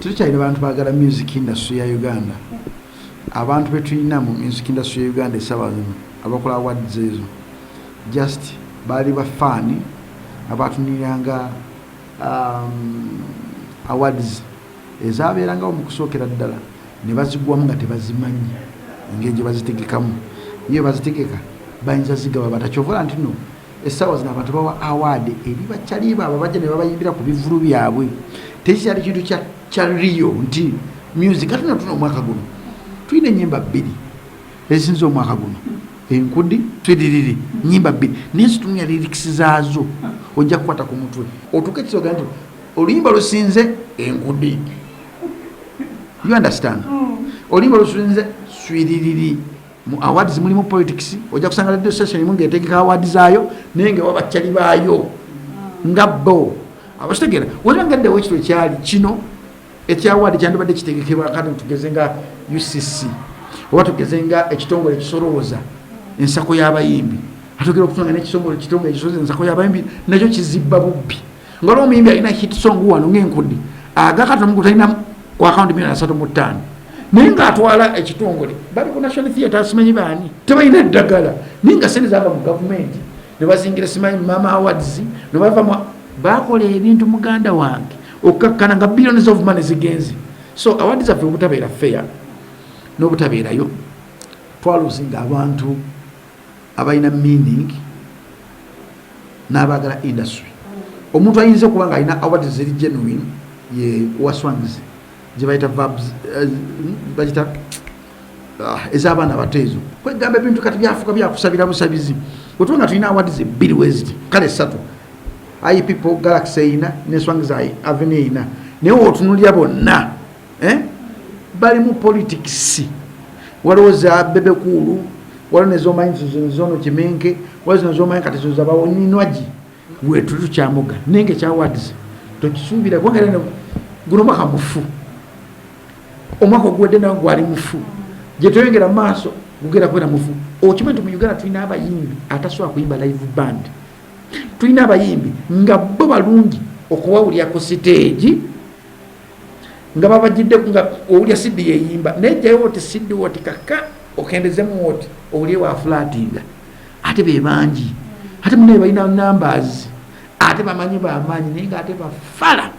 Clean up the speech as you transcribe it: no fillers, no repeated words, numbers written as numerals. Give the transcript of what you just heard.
Tetukyalina bantu baagala music industry ya Uganda. Abantu betulina mu music industry ya Uganda essaawa zino abakola awards ezo, just baali bafaani abatuniranga awards ezabeerangawo mu kusookera ddala ne bazigwamu nga tebazimanyi engeri gye bazitegekamu. Ye bazitegeka bayinza zigaba batakyovula nti no essaawa zino abantu bawa award eri bakyali baabwe, bajja ne babayimbira ku bivulu byabwe. Tekikyali kintu kya rio nti music. Ate natuna omwaka guno tulina enyimba bbiri ezisinza omwaka guno, Enkudi, Twiririri, nyimba bbiri, naye zitumya lyrics zaazo ojja kukwata ku mutwe otuuke ekisoga nti oluyimba lusinze Enkudi. You understand? Oluyimba lusinze Swiririri. Mu awards mulimu politics. Ojja kusanga radio station emu ng'etegeka award zaayo, naye nga wabakyali baayo nga bo abakitegeera. Waliwo nga ddawo ekito ekyali kino ekya award kyandibadde kitegekebwa, kati tugeze nga UCC oba tugeze nga ekitongole ekisolooza ensako y'abayimbi. Atugera okutunga n'ekitongole, ekitongole ekisolooza ensako y'abayimbi nakyo kizibba bubbi, nga olwo omuyimbi alina hit song wano ng'Enkudi agakati omugu talina ku akawunti miliyoni 35, naye ng'atwala ekitongole bali ku National Theatre, simanyi baani tebalina eddagala, naye nga sente zava mu gavumenti ne bazingira simanyi Mama Awards ne bava mu bakola ebintu, muganda wange, okukakkana nga billions of money zigenze. So award zaffe obutabeera fair n'obutabeerayo, twalosinga abantu abalina meaning n'abaagala industry. Omuntu ayinza okuba nga alina award ziri genuine ye wa Swangz, gye bayita Vibes, bagita ez'abaana abato ezo. Kwegamba ebintu kati byafuuka byakusabira busabizi. Bwetuba nga tulina awards ebbiri weziti, kale ssatu, iPeople, Galaxy eyina ne Swangz Avenue eyina, naye wotunulira bonna, eh? Bali mu politics. Waliwo za Bebe Cool, waliwo nezomanyi zino zono Kimenke, waliwo zino zomanyi kati zo zabawoninwagi. Wetuli tukyamuga, naye nga ekya awards tokisuubira, kubanga era guno omwaka mufu, omwaka oguwedde nawe gwali mufu, gye tweyongera mu maaso gugenda kubeera mufu. Okimanyi nti mu Uganda tulina abayimbi atasobola kuyimba live band? Tulina abayimbi nga bo balungi okubawulira ku siteegi nga babajidde, nga owulya CD yeyimba, naye jjayo oti CD oti kaka okendezemu oti owulire wafulatinga. Ate be bangi, ate munaye balina numbers, ate bamanyi bamaanyi, naye nga ate bafala.